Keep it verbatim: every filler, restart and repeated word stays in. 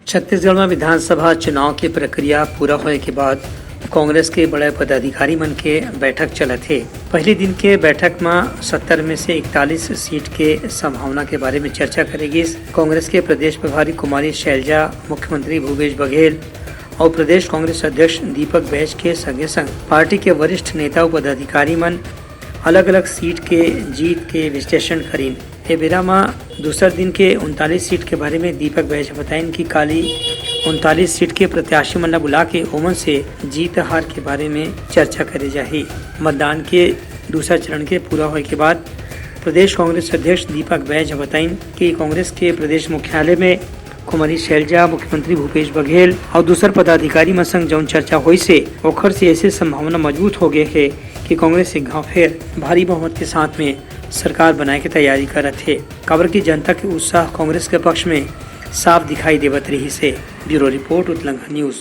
छत्तीसगढ़ में विधानसभा चुनाव के प्रक्रिया पूरा होए के बाद कांग्रेस के बड़े पदाधिकारी मन के बैठक चलत हे। पहले दिन के बैठक में सत्तर में से इकतालीस सीट के संभावना के बारे में चर्चा करे गिस। कांग्रेस के प्रदेश प्रभारी कुमारी शैलजा, मुख्यमंत्री भूपेश बघेल और प्रदेश कांग्रेस अध्यक्ष दीपक बैज के संगे संग पार्टी के वरिष्ठ नेता और पदाधिकारी मन अलग-अलग सीट के जीत के विश्लेषण करिन। ए बेरा म दूसर दिन के उनतालीस सीट के बारे में दीपक बैज ह बताइन कि काली उनतालीस सीट के प्रत्याशी मन ला बुला के ओमन से जीत हार के बारे में चर्चा करे जाही। मतदान के दूसर चरण के पूरा होए के बाद प्रदेश कांग्रेस अध्यक्ष दीपक बैज ह बताइन कि कांग्रेस के प्रदेश मुख्यालय में कुमारी शैलजा, मुख्यमंत्री भूपेश बघेल और दूसर पदाधिकारी मन संग जौन चर्चा होइस हे, ओखर से ऐसे संभावना मजबूत हो गए हे कि कांग्रेस एक घाव फेर भारी बहुमत के साथ में सरकार बनाए के तैयारी करत हे, काबर कि जनता के उत्साह कांग्रेस के पक्ष में साफ दिखाई देवत रहिस हे। Bureau report, Utlangha news.